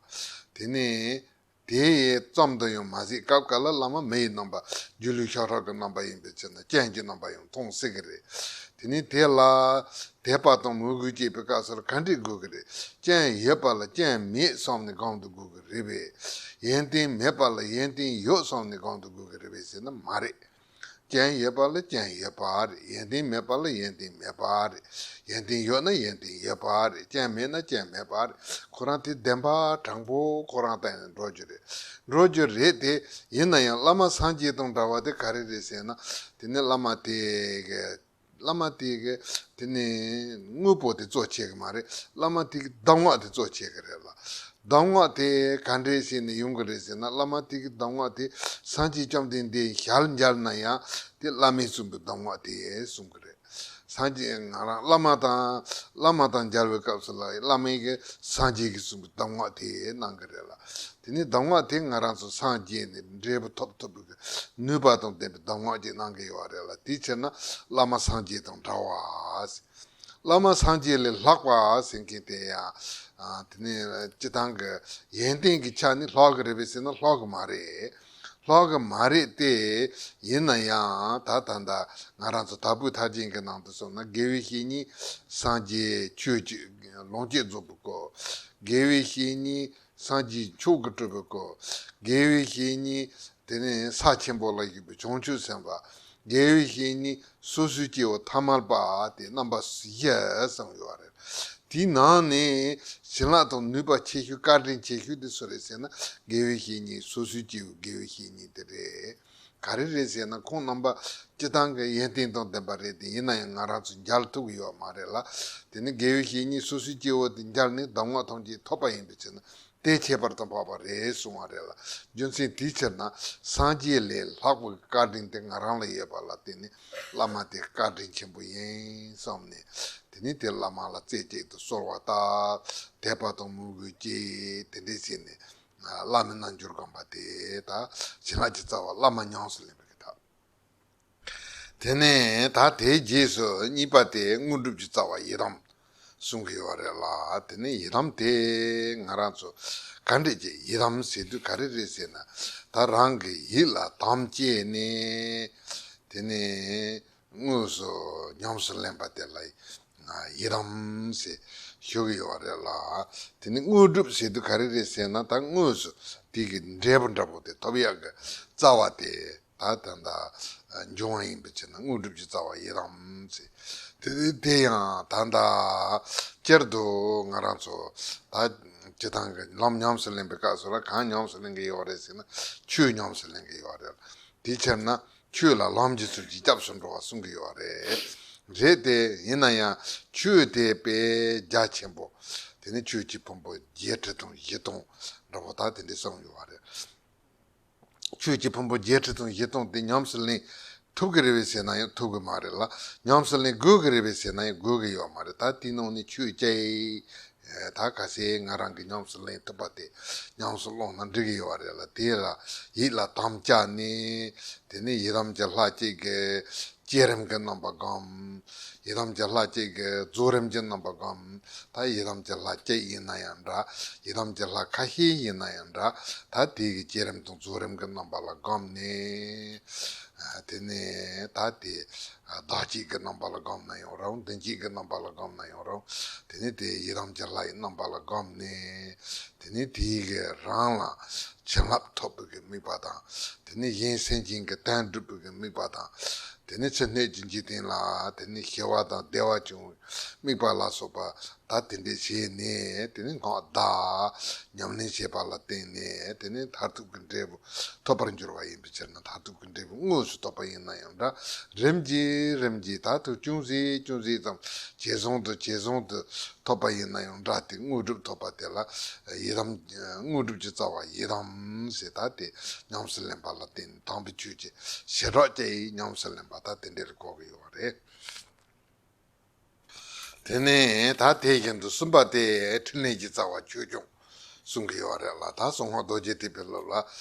དེ་ནི་དེ་ཙམ་དུ་ཡང་མ་ཟད། སྐབས་འགའ་ལ་བླ་མ་མི་ཡི་རྣམ་པ་སྒྱུ་ལུས་ཤ་ཁྲག་གི་རྣམ་པ་ཡིན་པའི་ཕྱིར་ན་སྤྱན་གྱི་རྣམ་པ་ཡང་མཐོང་སྲིད་ཀྱི་རེད། དེ་ནི་དེ་ལ་དད་པ་དང་མོས་གུས་སྐྱེས་པའི་སྐབས་སུ་ལ་ག་འདྲས་དགོས་ཀྱི་རེད། སྤྱན་ཡོད་པ་ལ་སྤྱན་མེད་བསམ་ནས་སྒོམ་དུ་དགོས་ཀྱི་རེད་པས། ཡོན་ཏན་མེད་པ་ལ་ཡོན་ཏན་ཡོད་བསམ་ནས་སྒོམ་དུ་དགོས་ཀྱི་རེད་པས་ཟེར་ན་མ་རེད། སྤྱན་ཡོད་པ་ལ་སྤྱན་ཡོད་པ་རེད། ཡོན་ཏན་མེད་པ་ལ་ཡོན་ཏན་མེད་པ་རེད། ཡོན་ཏན་ཡོད་ན་ཡོན་ཏན་ཡོད་པ་རེད། སྤྱན་མེད་ན་སྤྱན་མེད་པ་རེད། ཁོ་རང་དེ་བདེན་པ་དྲང་པོ་ཁོ་རང་སྟེང་ནས་འགྲོ་རྒྱུ་རེད། འགྲོ་རྒྱུ་རེད་དེ། ཡིན་ན་ཡང་བླ་མ་སངས་རྒྱས་དང་འདྲ་བ་དེ་ག་རེ་རེད་ཟེར་ན། དེ་ནི་བླ་མ་དེ་གི་བླ་མ་དེ་གི་དེ་ནི་དངོས་པོ་དེ་གཙོ་ཆེ་གི་མ་རེད། བླ་མ་དེ་གི་གདམས་ངག་དེ་གཙོ་ཆེ་གི་རེད་ལ། གདམས་ངག་དེ་ག་འདྲས་བྱས་ནས་ཡོང་གི་རེད་ཟེར་ན། བླ་མ་དེ་གི་གདམས་ངག་དེ་སངས་རྒྱས་བཅོམ་ལྡན་འདས་ཞལ་མཇལ་ན་ཡང་དེ་བླ་མས་གསུངས་པའི་གདམས་ངག་དེ་གསུང་གི་རེད། སངས་རྒྱས་ང་རང་བླ་མ་དང་བླ་མ་དང་མཇལ་བའི་སྐབས་སུ་ལ་བླ་མས་གི་སངས་རྒྱས་ཀྱིས་གསུངས་པའི་གདམས་ངག་དེ་གནང་གི་རེད་ལ། དེ་ནི་གདམས་ངག་དེ་ང་རང་ཚོ་སངས་རྒྱས་ནས་འབྲས་བུ་ཐོབ་ཐུབ་པའི་ནུས་པ་དང་ལྡན་པའི་གདམས་ངག་ཅིག་གནང་གི་ཡོད་རེད་ལ། དེའི་ཕྱིར་ན་བླ་མ་སངས་རྒྱས་དང་འདྲ་བ། བླ་མ་སངས་རྒྱས་ལས་ལྷག་པ་ཟེར་མཁན་དེ་ཡང་དེ་ནི་སྤྱིར་བཏང་གི་ཡོན་ཏན་གྱི་ཆ་ནས་ལྷག་གི་རེད་པས་ཟེར་ན་ལྷག་གི་མ་རེད། ལྷག་གི་མ་རེད་དེ། ཡིན་ན་ཡང་ད་ད་ལྟ་ང་རང་ཚོ་དྭགས་པོའི་ཐར་རྒྱན་གྱི་ནང་དུ་སོང་ན། དགེ་བའི་བཤེས་གཉེན་སངས་རྒྱས་ཆོས་ཀྱི་ལོངས་སྤྱོད་རྫོགས་པའི་སྐུ། དགེ་བའི་བཤེས་གཉེན་སངས་རྒྱས་མཆོག་གི་སྤྲུལ་པའི་སྐུ། དགེ་བའི་བཤེས་གཉེན་དེ་ནས་ས་ཆེན་པོ་ལ་བཞུགས་པའི་བྱང་ཆུབ་སེམས་དཔའ། དགེ་བའི་བཤེས་གཉེན་སོ་སོའི་སྐྱེ་བོ་ཐ་མལ་པ་དེ་རྣམ་པ་བཞི་གསུངས་ཡོད་རེད། དེའི་ནང་ནས་བྱིན་རླབས་དང་ནུས་པ་ཆེ་ཤོས་བཀའ་དྲིན་ཆེ་ཤོས་དེ་སུ་རེད་ཟེར་ན། དགེ་བའི་བཤེས་གཉེན་སོ་སོའི་སྐྱེ་བོ་དགེ་བའི་བཤེས་གཉེན་དེ་རེད། ག་རེ་རེད་ཟེར་ན་ཁོང་རྣམ་པ་སྤྱིར་བཏང་གི་ཡོན་ཏན་དང་ལྡན་པ་རེད་དེ། ཡིན་ན་ཡང་ང་རང་ཚོ་མཇལ་ཐུབ་ཀྱི་ཡོད་མ་རེད་ལ། དེ་ནི་དགེ་བའི་བཤེས་གཉེན་སོ་སོའི་སྐྱེ་བོ་དེ་མཇལ་ནས་གདམས་ངག་ཐམས་ཅད་ཐོབ་པ་ཡིན་པའི་ཕྱིར་ན། དེ་ཁྱད་པར་དུ་འཕགས་པ་རེད་གསུང་བ་རེད་ལ། རྒྱུ་མཚན་དེའི་ཕྱིར་ན་སངས་རྒྱས་ལས་ལྷག་པའི་བཀའ་དྲིན་དེ་ང་རང་ལ་ཡོད་པ་ལ་བརྟེན་ནས་བླ་མ་དེ་བཀའ་དྲིན་ཆེན་པོ་ཡིན་བསམ་ནས། དེ་ནི་དེ་བླ་མ་ལ་རྩེ་གཅིག་ཏུ་གསོལ་བ་བཏབ། དད་པ་དང་མོས་གུས་བསྐྱེད། དེ་འདྲས་བྱས་ནས་བླ་མའི་རྣལ་འབྱོར་སྒོམ་པ་དེ་ད་བྱིན་རླབས་ཀྱི་རྩ་བ་བླ་མ་ཉམས་སུ་ལེན་པའི་གི་ཐབས། དེ་ནས་ད་དེའི་རྗེས་སུ་གཉིས་པ་དེ་དངོས་གྲུབ་ཀྱི་རྩ་བ་ཡི་དམ་གསུང་གི་ཡོད་རེད་ལ། དེ་ནས་ཡི་དམ་དེ་ང་རང་ཚོ་ག་འདྲས་ཀྱི་ཡི་དམ་ཟེར་དུས་ག་རེ་རེད་ཟེར་ན། ད་རང་གི་ཡིད་ལ་དམ་བཅས་ནས་དེ་ནས་དངོས་སུ་ཉམས་སུ་ལེན་པ་དེ་ལ་ཡི་དམ་ཟེར་ཞུ་གི་ཡོད་རེད་ལ། དེ་ནས་དངོས་གྲུབ་ཟེར་དུས་ག་རེ་རེད་ཟེར་ན། ད་དངོས་སུ་དེ་གི་འབྲས་བུ་འདྲ་པོ་དེ་ཐོབ་ཡག་གི་རྩ་བ་དེ། ད་ད་ལྟ་འབྱུང་བ་ཡིན་པའི་ཕྱིར་ན་དངོས་གྲུབ་ཀྱི་རྩ་བ་ཡི་དམ་ཟེར། དེ་དེ་ཡང་ད་ལྟ་སྤྱིར་དུ་ང་རང་ཚོ་ད་སྤྱིར་བཏང་གི་ལམ་ཉམས་སུ་ལེན་པའི་སྐབས་སུ་ལ་གང་ཉམས་སུ་ལེན་གྱི་ཡོད་རེད་ཟེར་ན། ཆོས་ཉམས་སུ་ལེན་གྱི་ཡོད་རེད། དེའི་ཕྱིར་ན་ཆོས་ལ་ལམ་གྱི་ཚུལ་གྱིས་སྐྱབས་སུ་འགྲོ་བ་གསུང་གི་ཡོད་རེད། རེད་དེ། ཡིན་ན་ཡང་ཆོས་དེ་དཔེ་རྒྱ་ཆེན་པོ། དེ་ནི་ཆོས་ཀྱི་ཕུང་པོ་བརྒྱད་ཁྲི་དང་བཞི་སྟོང་འདྲ་པོ་ད་དེ་འདྲ་གསུངས་ཡོད་རེད། ཆོས་ཀྱི་ཕུང་པོ་བརྒྱད་ཁྲི་དང་བཞི་སྟོང་དེ་ཉམས་སུ་ལེན་ཐུབ་ཀྱི་རེད་པས་ཟེར་ན་ཡང་ཐུབ་ཀྱི་མ་རེད་ལ། ཉམས་སུ་ལེན་དགོས་ཀྱི་རེད་པས་ཟེར་ན་ཡང་དགོས་ཀྱི་ཡོད་མ་རེད། ད་དེའི་ནང་ནས་ཆོས་ཅིག་ད་ག་ཚད་ང་རང་གིས་ཉམས་སུ་ལེན་ཐུབ་པ་དེ་ཉམས་སུ་བླངས་ན་འགྲིག་གི་ཡོད་རེད་ལ། དེ་ལ་ཡིད་ལ་དམ་བཅའ་ནས། དེ་ནས་ཡི་དམ་གྱི་ལྷ་གཅིག་གི་བསྐྱེད་རིམ་གྱི་རྣམ་པ་སྒོམ། ཡི་དམ་གྱི་ལྷ་གཅིག་གི་རྫོགས་རིམ་གྱི་རྣམ་པ་སྒོམ། ད་ཡི་དམ་གྱི་ལྷ་གཅིག་ཡིན་ན་ཡང་འདྲ། ཡི་དམ་གྱི་ལྷ་ཁ་ཤས་ཡིན་ན་ཡང་འདྲ། ད་དེ་གི་བསྐྱེད་རིམ་དང་རྫོགས་རིམ་གྱི་རྣམ་པ་ལ་སྒོམ་ནས། དེ་ནས་ད་དེ་བདག་བསྐྱེད་ཀྱི་རྣམ་པ་ལ་སྒོམ་ན་ཡང་རུང་། མདུན་བསྐྱེད་ཀྱི་རྣམ་པ་ལ་སྒོམ་ན་ཡང་རུང་། དེ་ནས་དེ་ཡི་དམ་གྱི་ལྷ་ཡི་རྣམ་པ་ལ་སྒོམ་ནས། དེ་ནས་དེའི་གི་རང་ལ་བྱིན་རླབས་ཐོབ་པའི་གི་དམིགས་པ་དང་། དེ་ནས་གཞན་སེམས་ཅན་གྱི་དོན་སྒྲུབ་པའི་གི་དམིགས་པ་དང་། དེ་ནས་ཚེ་སྣོད་ཀྱི་འཇིག་རྟེན་ལ་དེ་ནས་ཞི་བ་དང་བདེ་བ་འབྱུང་བའི་དམིགས་པ་ལ་སོགས་པ་ད་དེ་འདྲས་བྱས་ནས། དེ་ནས་སྔགས་བཟླ། ཉམས་ལེན་བྱས་པ་ལ་བརྟེན་ནས་དེ་ནས་མཐར་ཐུག་གི་འབྲས་བུ་ཐོབ་པར་འགྱུར་བ་ཡིན་པའི་ཕྱིར་ན། མཐར་ཐུག་གི་འབྲས་བུ་དངོས་སུ་ཐོབ་པ་ཡིན་ན་ཡང་འདྲ། རིམ་གྱིས་རིམ་གྱིས་ད་དུང་ཅུང་ཟད་ཅུང་ཟད་ཙམ་ཇེ་བཟང་དུ་ཇེ་བཟང་དུ་ཐོབ་པ་ཡིན་ན་ཡང་འདྲ། དེ་དངོས་གྲུབ་ཐོབ་པ་དེ་ལ་ཡི་དམ། དངོས་གྲུབ་ཀྱི་རྩ་བ་ཡི་དམ་ཟེར། ད་དེ་ཉམས་སུ་ལེན་པ་ལ་བརྟེན་ནས་དམ་པའི་ཆོས་ཀྱི་བྱེ་བྲག་ཅིག་ཉམས་སུ་ལེན་པ་ད་དེ་འདྲ་ལ་གོ་གི་ཡོད་རེད། དེ་ནས་ད་དེ་བཞིན་དུ་གསུམ་པ་དེ་ཕྲིན་ལས་ཀྱི་རྩ་བ་ཆོས་སྐྱོང་གསུང་གི་ཡོད་རེད་ལ། ད་གསང་སྔགས་རྡོ་རྗེ་ཐེག་པའི་སློབ་ལ་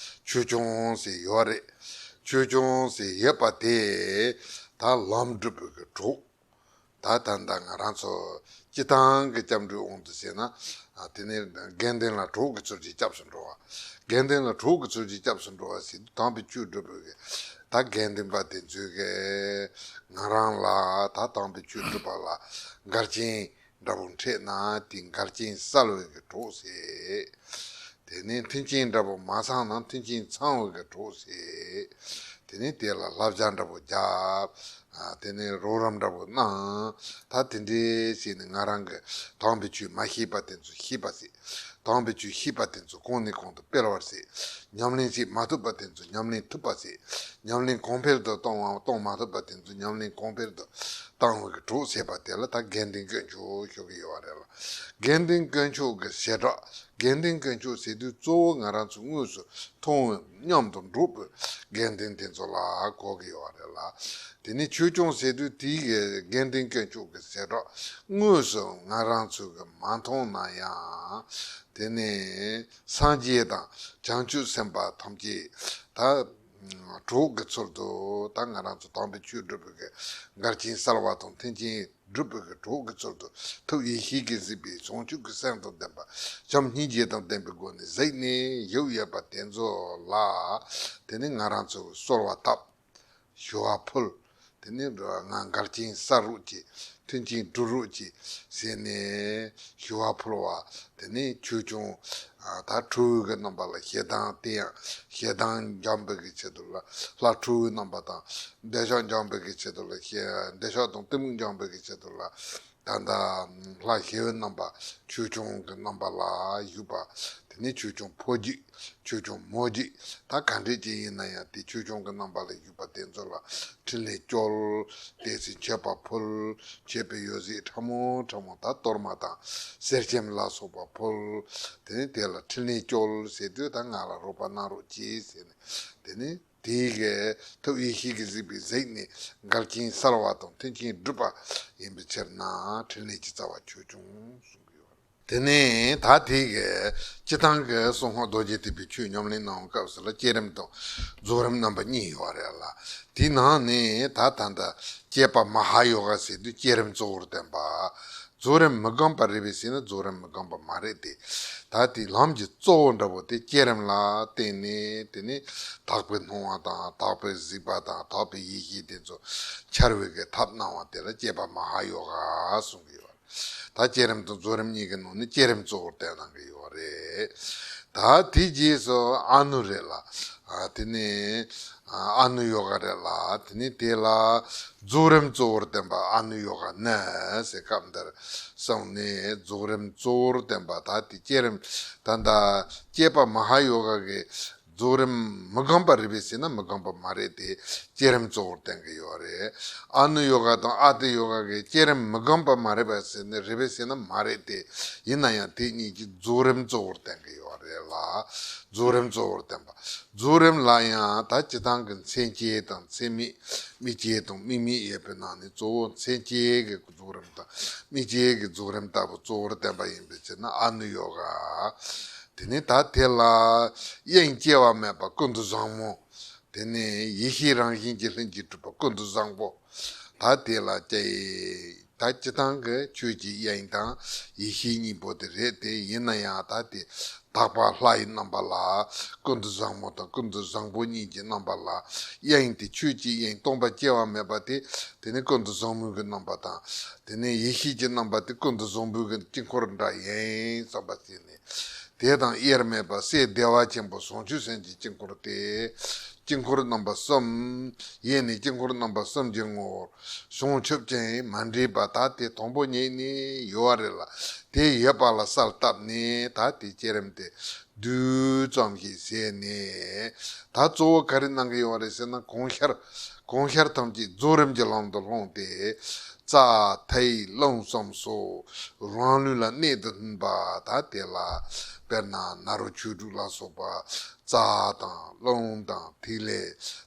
ཆོས་སྐྱོང་ཟེར་ཡོད་རེད། ཆོས་སྐྱོང་ཟེར་ཡོད་པ་དེ་ད་ལམ་སྒྲུབ་པའི་གི་གྲོགས། ད་ད་ལྟ་ང་རང་ཚོ་སྤྱིར་བཏང་གི་སྐྱབས་འགྲོའི་དབང་དུ་བྱས་ན། ཨ། དེ་ནས་དགེ་འདུན་ལ་གྲོགས་ཀྱི་ཚུལ་གྱིས་སྐྱབས་སུ་འགྲོ་བ། དགེ་འདུན་ལ་གྲོགས་ཀྱི་ཚུལ་གྱིས་སྐྱབས་སུ་འགྲོ་བ་ཟེར་དུས་དམ་པའི་ཆོས་སྒྲུབ་པའི་གི་ད་དགེ་འདུན་པ་དེ་ཚོས་གི་ང་རང་ལ་ད་དམ་པའི་ཆོས་སྒྲུབ་པ་ལ་འགལ་རྐྱེན་འདྲ་པོ་འཕྲད་ན་དེ་འགལ་རྐྱེན་བསལ་བའི་གི་གྲོགས་ཟེར། དེ་ནས་མཐུན་རྐྱེན་འདྲ་པོ་མ་ཚང་ན་མཐུན་རྐྱེན་ཚང་བའི་གི་གྲོགས་ཟེར། དེ་ནས་དེ་ལ་བསླབ་བྱ་འདྲ་པོ་བརྒྱབ། ཨ། དེ་ནས་རོགས་རམ་འདྲ་པོ་གནང་། ད་དེ་འདྲས་བྱས་ནས་ང་རང་གི་དམ་པའི་ཆོས་མ་ཤེས་པ་དེ་ཚོ་ཤེས་པ་བྱེད། དམ་པའི་ཆོས་ཤེས་པ་དེ་ཚོ་གོང་ནས་གོང་དུ་སྤེལ་བར་བྱེད། ཉམས་ལེན་བྱེད་མ་ཐུབ་པ་དེ་ཚོ་ཉམས་ལེན་ཐུབ་པ་བྱེད། ཉམས་ལེན་གོང་འཕེལ་དུ་གཏོང་བ། གཏོང་མ་ཐུབ་པ་དེ་ཚོ་ཉམས་ལེན་གོང་འཕེལ་དུ་བཏང་བའི་གི་གྲོགས་བྱེད་པ་དེ་ལ་ད་དགེ་འདུན་དཀོན་མཆོག་ཞུ་གི་ཡོད་རེད་ལ། དགེ་འདུན་དཀོན་མཆོག་གི་བྱེ་བྲག། དགེ་འདུན་དཀོན་མཆོག་ཟེར་དུས་གཙོ་བོ་ང་རང་ཚོ་དངོས་སུ་མཐོང་བའི་མཉམ་དུ་འགྲོགས་པའི་དགེ་འདུན་དེ་ཚོ་ལ་གོ་གི་ཡོད་རེད་ལ། དེ་ནས་ཆོས་སྐྱོང་ཟེར་དུས་དེའི་གི་དགེ་འདུན་དཀོན་མཆོག་གི་བྱེ་བྲག་དངོས་སུ་ང་རང་ཚོ་གི་མ་མཐོང་ན་ཡང་། དེ་ནས་སངས་རྒྱས་དང་བྱང་ཆུབ་སེམས་དཔའ་ཐམས་ཅད་ད་གྲོགས་ཀྱི་ཚུལ་དུ་ད་ང་རང་ཚོ་དམ་པའི་ཆོས་སྒྲུབ་པའི་གི་འགལ་རྐྱེན་བསལ་བ་དང་མཐུན་རྐྱེན་སྒྲུབ་པའི་གི་གྲོགས་ཀྱི་ཚུལ་དུ་ཐུགས་ཡེ་ཤེས་ཀྱིས་གཟིགས་པའི་བྱང་ཆུབ་ཀྱི་སེམས་དང་ལྡན་པ། བྱམས་སྙིང་རྗེ་དང་ལྡན་པའི་སྒོ་ནས་གཟིགས་ནས་བཞུགས་ཡོད་པ་དེ་ཚོ་ལ། དེ་ནས་ང་རང་ཚོ་གསོལ་བ་བཏབ། ཞུ་བ་ཕུལ། དེ་ནས་ང་འགལ་རྐྱེན་བསལ་རོགས་གྱིས། མཐུན་རྐྱེན་སྒྲུབ་རོགས་གྱིས་ཟེར་ནས་ཞུ་བ་ཕུལ་བ། དེ་ནས་ཆོས་སྐྱོང་། ཨ། ད་ཁྲོ་བོའི་གི་རྣམ་པ་ལ་ཞེ་སྡང་དེ་ཡང་ཞེ་སྡང་འཇོམས་པའི་གི་ཆེད་དུ་ལ་ལྷ་ཁྲོ་བོའི་རྣམ་པ་དང་། འདོད་ཆགས་འཇོམས་པའི་གི་ཆེད་དུ་ལ་ཞེ། འདོད་ཆགས་དང་གཏི་མུག་འཇོམས་པའི་གི་ཆེད་དུ་ལ། ད་ལྟ་ལྷ་ཞི་བའི་རྣམ་པ་ཆོས་སྐྱོང་གི་རྣམ་པ་ལ་བཞུགས་པ། དེ་ནས་ཆོས་སྐྱོང་ཕོ་རྒྱུད། ཆོས་སྐྱོང་མོ་རྒྱུད། ད་ག་འདྲས་ཅིག་ཡིན་ན་ཡང་དེ་ཆོས་སྐྱོང་གི་རྣམ་པ་ལ་བཞུགས་པ་དེ་ཚོ་ལ་ཕྲིན་ལས་བཅོལ། དེ་ཚེ་མཆོད་པ་ཕུལ། མཆོད་པའི་ཡོ་བྱད་ཕྲ་མོ་ཕྲ་མོ་ད་གཏོར་མ་དང་གསེར་སྐྱེམས་ལ་སོགས་པ་ཕུལ། དེ་ནས་དེ་ལ་ཕྲིན་ལས་བཅོལ་ཟེར་དུས་ད་ང་ལ་རོགས་པ་གནང་རོགས་གྱིས་ཟེར་ནས། དེ་ནས་དེའི་གི་ཐུགས་ཡེ་ཤེས་ཀྱིས་གཟིགས་པའི་གཟིགས་ནས་འགལ་རྐྱེན་བསལ་བ་དང་མཐུན་རྐྱེན་སྒྲུབ་པ་ཡིན་པའི་ཕྱིར་ན་ཕྲིན་ལས་ཀྱི་རྩ་བ་ཆོས་སྐྱོང་གསུང་གི་ཡོད་རེད། དེ་ནས་ད་དེ་གི་སྤྱིར་བཏང་གི་གསང་སྔགས་རྡོ་རྗེ་ཐེག་པའི་ཆོས་ཉམས་ལེན་གནང་བའི་སྐབས་སུ་ལ་བསྐྱེད་རིམ་དང་རྫོགས་རིམ་རྣམ་པ་གཉིས་ཡོད་རེད་ལ། དེའི་ནང་ནས་ད་ད་ལྟ་བསྐྱེད་པ་མ་ཧཱ་ཡོ་ག་ཟེར་དུས་བསྐྱེད་རིམ་གཙོ་བོར་བསྟན་པ། རྫོགས་རིམ་མི་སྒོམ་པ་རེད་པས་ཟེར་ན་རྫོགས་རིམ་མི་སྒོམ་པ་མ་རེད་དེ། ད་དེའི་ལམ་གྱི་གཙོ་བོ་འདྲ་པོ་དེ་བསྐྱེད་རིམ་ལ་བརྟེན་ནས། དེ་ནས་དག་པའི་སྣང་བ་དང་དག་པའི་གཟིགས་པ་དང་དག་པའི་ཡེ་ཤེས་དེ་ཚོ་འཆར་བའི་གི་ཐབས་གནང་བ་དེ་ལ་བསྐྱེད་པ་མ་ཧཱ་ཡོ་ག་གསུང་གི་ཡོད་རེད། ད་བསྐྱེད་རིམ་དང་རྫོགས་རིམ་གཉིས་ཀྱི་ནང་ནས་བསྐྱེད་རིམ་གཙོ་བོར་བསྟན་གནང་གི་ཡོད་རེད། ད་དེའི་རྗེས་སུ་ཨ་ནུ་རེད་ལ། ཨ་དེ་ནས་ཨ་ནུ་ཡོ་ག་རེད་ལ། དེ་ནས་དེ་ལ་རྫོགས་རིམ་གཙོ་བོར་བསྟན་པ་ཨ་ནུ་ཡོ་ག་ནི་ཟེར། སྐབས་འདིར་གསུངས་ནས་རྫོགས་རིམ་གཙོ་བོར་བསྟན་པ། ད་དེ་བསྐྱེད་རིམ་ད་ལྟ་བསྐྱེད་པ་མ་ཧཱ་ཡོ་ག་གི་རྫོགས་རིམ་མི་འགངས་པ་རེད་པས་ཟེར་ན་མི་འགངས་པ་མ་རེད་དེ། བསྐྱེད་རིམ་གཙོ་བོར་བསྟན་གྱི་ཡོད་རེད། ཨ་ནུ་ཡོ་ག་དང་ཨ་ཏི་ཡོ་ག་གི་བསྐྱེད་རིམ་མི་འགངས་པ་མ་རེད་པ་ཟེར་ན་རེད་པས་ཟེར་ན་མ་རེད་དེ། ཡིན་ན་ཡང་དེ་གཉིས་ཀྱི་རྫོགས་རིམ་གཙོ་བོར་བསྟན་གྱི་ཡོད་རེད་ལ། རྫོགས་རིམ་གཙོ་བོར་བསྟན་པ། རྫོགས་རིམ་ལ་ཡང་ད་སྤྱིར་བཏང་གི་མཚན་བཅས་དང་མཚན་མེད། དམིགས་བཅས་དང་དམིགས་མེད་ཡོད་པའི་ནང་ནས་གཙོ་བོ་མཚན་བཅས་ཀྱི་རྫོགས་རིམ་དང་དམིགས་བཅས་ཀྱི་རྫོགས་རིམ་ལྟ་བུ་གཙོ་བོར་བསྟན་པ་ཡིན་པའི་ཕྱིར་ན་ཨ་ནུ་ཡོ་ག། དེ་ནས་ད་དེ་ལ་དབྱིངས་སྐྱེ་བ་མེད་པ་ཀུན་ཏུ་བཟང་མོ། དེ་ནས་ཡེ་ཤེས་རང་བཞིན་གྱིས་ལྷུན་གྱིས་གྲུབ་པ་ཀུན་ཏུ་བཟང་པོ། ད་དེ་ལ་ཀྱེ། ད་སྤྱིར་བཏང་གི་ཆོས་ཀྱི་དབྱིངས་དང་ཡེ་ཤེས་གཉིས་པོ་དེ་རེད་དེ། ཡིན་ན་ཡང་ད་དེ་དག་པ་ལྷ་ཡི་རྣམ་པ་ལ་ཀུན་ཏུ་བཟང་མོ་དང་ཀུན་ཏུ་བཟང་པོ་གཉིས་ཀྱི་རྣམ་པ་ལ། དབྱིངས་དེ་ཆོས་ཀྱི་དབྱིངས་སྟོང་པ་སྐྱེ་བ་མེད་པ་དེ། དེ་ནི་ཀུན་ཏུ་བཟང་མོའི་གི་རྣམ་པ་དང་། དེ་ནས་ཡེ་ཤེས་ཀྱི་རྣམ་པ་དེ་ཀུན་ཏུ་བཟང་པོའི་གི་དཀྱིལ་འཁོར་འདྲ་ཡིན་བསམ་པ་བྱས་ནས། དེ་དང་དབྱེར་མེད་པ་སྲས་བདེ་བ་ཆེན་པོ་བྱང་ཆུབ་སེམས་ཀྱི་དཀྱིལ་འཁོར་ཏེ། དཀྱིལ་འཁོར་རྣམ་པ་གསུམ། ཡེ་ནས་དཀྱིལ་འཁོར་རྣམ་པ་གསུམ་གྱི་ངོ་བོར་བྱང་ཆུབ་ཅིང་མ་འདྲེས་པ་ད་དེ་དང་པོ་ཉིད་ནས་ཡོད་རེད་ལ། དེ་ཡོད་པ་ལ་གསལ་བཏབ་ནས་ད་དེ་བསྐྱེད་རིམ་དེ་བསྡུས་ཙམ་ཞིག་བྱས་ནས། ད་གཙོ་བོ་ག་རེ་གནང་གི་ཡོད་རེད་ཟེར་ན། གང་ཤར་གང་ཤར་ཐམས་ཅད་རྫོགས་རིམ་གྱི་ལམ་དུ་ལྷུང་སྟེ། རྩ་མཐའི་རླུང་གསུམ་སོགས་རང་ལུས་ལ་གནད་དུ་བསྣུན་པ་ད་དེ་ལ། དཔེར་ན་ནཱ་རོ་ཆོས་དྲུག་ལ་སོགས་པ་རྩ་དང་རླུང་དང་ཐིག་ལེ།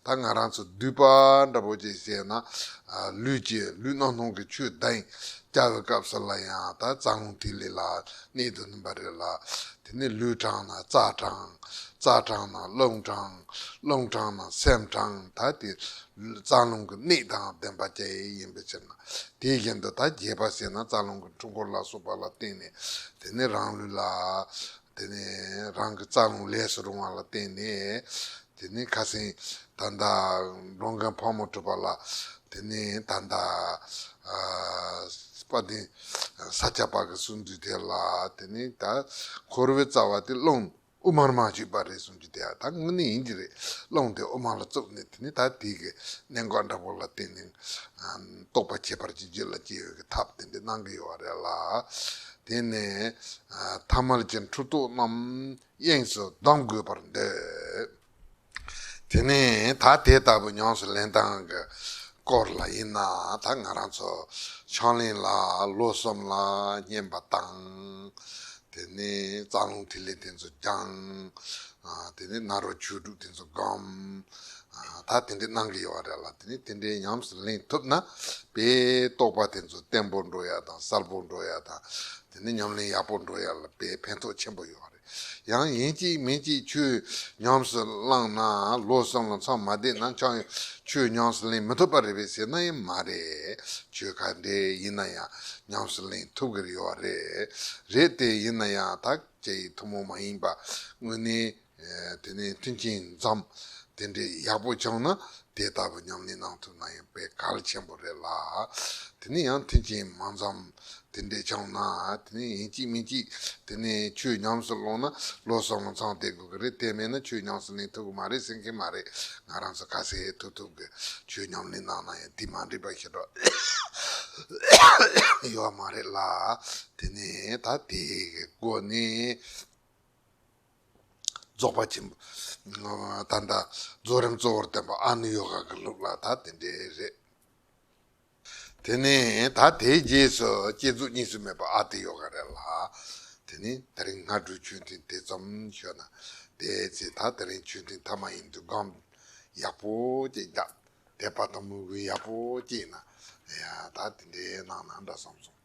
ད་ང་རང་ཚོ་བསྡུས་པ་འདྲ་པོ་ཅིག་བཤད་ན། ལུས་ཀྱི་ལུས་རྣམ་སྣང་གི་ཆོས་བདུན་སྐྱེ་བའི་སྐབས་སུ་ལ་ཡང་ད་རྩ་རླུང་ཐིག་ལེ་ལ་གནད་དུ་བསྣུན་པ་རེད་ལ། དེ་ནས་ལུས་དྲངས་ན་རྩ་དྲངས། རྩ་དྲངས་ན་རླུང་དྲངས། རླུང་དྲངས་ན་སེམས་དྲངས། ད་དེ་རྩ་རླུང་གི་གནད་དང་ལྡན་པ་ཅིག་ཡིན་པའི་ཕྱིར་ན། དེ་བཞིན་དུ་ད་རྒྱས་པ་བཤད་ན་རྩ་རླུང་གི་འཁྲུལ་འཁོར་ལ་སོགས་པ་ལ་བརྟེན་ནས། དེ་ནས་རང་ལུས་ལ། དེ་ནས་རང་གི་རྩ་རླུང་ལས་སུ་རུང་བ་ལ་བརྟེན་ནས། དེ་ནས་ཁ་སང་ད་ལྟ་འགྲོ་མགོན་ཕག་མོ་གྲུ་པ་ལ། དེ་ནས་ད་ལྟ་ཨ་དཔལ་ལྡན་ས་སྐྱ་པ་གི་གསུང་འདུས་དེ་ལ། དེ་ནས་ད་འཁོར་བའི་རྩ་བ་དེ་རླུང་དབུ་མར་མ་ཞུགས་པ་རེད་གསུངས་ཀྱི་དེ། ད་དངོས་གནས་ཡིན་གྱི་རེད། རླུང་དེ་དབུ་མ་ལ་བཙུགས་ནས། དེ་ནས་ད་དེ་གི་གནད་འགག་འདྲ་པོ་ལ་བརྟེན་ནས་རྟོགས་པ་ཁྱད་པར་གྱི་རྒྱུད་ལ་སྐྱེ་བའི་གི་ཐབས་དེ་འདྲ་གནང་གི་ཡོད་རེད་ལ། དེ་ནས་ཐ་མལ་གྱི་འཁྲུལ་རྟོག་རྣམས་དབྱིངས་སུ་བསྡམ་དགོས་པར་འདོད། དེ་ནས་ད་དེ་ལྟ་བུ་ཉམས་སུ་ལེན་སྟངས་ཀྱི་སྐོར་ལ་ཡིན་ན། ད་ང་རང་ཚོ་ཕྱག་ལེན་ལ་ལོ་གསུམ་ལ་བསྙེན་པ་བཏང་། དེ་ནས་རྩ་རླུང་ཐིག་ལེ་དེ་ཚོ་སྦྱངས། ཨ་དེ་ནས་ནཱ་རོ་ཆོས་དྲུག་དེ་ཚོ་སྒོམ། ཨ་ད་དེ་འདྲས་གནང་གི་ཡོད་རེད་ལ། དེ་ནས་དེ་འདྲས་ཉམས་སུ་ལེན་ཐུབ་ན་དཔེ་རྟོགས་པ་དེ་ཚོ་བརྟན་པོ་འགྲོ་ཡ་དང་གསལ་པོ་འགྲོ་ཡ་དང་། དེ་ནས་ཉམས་ལེན་ཡག་པོ་འགྲོ་ཡ་ལ་དཔེ་ཕན་ཐོགས་ཆེན་པོ་ཡོད་རེད། ཡང་ཡིན་གཅིག་མིན་གཅིག་ཆོས་ཉམས་སུ་བླངས་ན་ལོ་གསུམ་ལ་མཚམས་མ་བསྡད་ན་ཆོས་ཉམས་སུ་ལེན་མི་ཐུབ་པ་རེད་པས་ཟེར་ན་ཡང་མ་རེད། ཆོས་ག་འདྲས་ཡིན་ན་ཡང་ཉམས་སུ་ལེན་ཐུབ་ཀྱི་ཡོད་རེད། རེད་དེ་ཡིན་ན་ཡང་ད་ཁྱེད་ཀྱི་ཐུན་མོང་མ་ཡིན་པ་དངོས་གནས། ཨེ་དེ་ནས་མཐུན་རྐྱེན་འཛོམས་དེ་འདྲས་ཡག་པོ་བྱུང་ན་དེ་ལྟ་བུ་ཉམས་ལེན་གནང་ཐུབ་ན་ཡང་དཔེ་གལ་ཆེན་པོ་རེད་ལ། དེ་ནས་ཡང་མཐུན་རྐྱེན་མ་འཛོམས་དེ་འདྲས་བྱུང་ན། དེ་ནས་ཡིན་གཅིག་མིན་གཅིག་དེ་ནས་ཆོས་ཉམས་སུ་བླངས་ན་ལོ་གསུམ་ལ་མཚམས་བསྡད་དགོས་ཀྱི་རེད། དེ་མེད་ན་ཆོས་ཉམས་སུ་ལེན་ཐུབ་ཀྱི་མ་རེད་ཟེར་མཁན་མ་རེད། ང་རང་ཚོ་ག་ཚད་ཐུབ་ཐུབ་ཀྱི་ཆོས་ཉམས་ལེན་གནང་ན་ཡང་དེ་མ་འགྲིག་པ་ཞིག་འགྲོ་ཡོད་མ་རེད་ལ། དེ་ནས་ད་དེ་གི་སྒོ་ནས། རྫོགས་པ་ཆེན་པོ། ད་ལྟ་རྫོགས་རིམ་གཙོ་བོར་བསྟན་པ་ཨ་ནུ་ཡོ་ག་གི་ལུགས་ལ་ད་དེ་འདྲས་རེད། དེ་ནས་ད་དེའི་རྗེས་སུ་བསྐྱེད་རྫོགས་གཉིས་སུ་མེད་པ་ཨ་ཏི་ཡོ་ག་རེད་ལ། དེ་ནས་དེ་རིང་སྔ་དྲོའི་ཆོས་ཐུན་དེ་ཙམ་ཞུས་ན། དེའི་ཚེ་ད་དེ་རིང་ཆོས་ཐུན་ཐ་མ་ཡིན་དུས་སྒོམ་ཡག་པོ་ཅིག་རྒྱབ། དད་པ་དང་མོས་གུས་ཡག་པོ་སྐྱེས་ན། ཡ་ད་དེ་འདྲས་གནང་ན་འདྲ་བསམ་སོང་།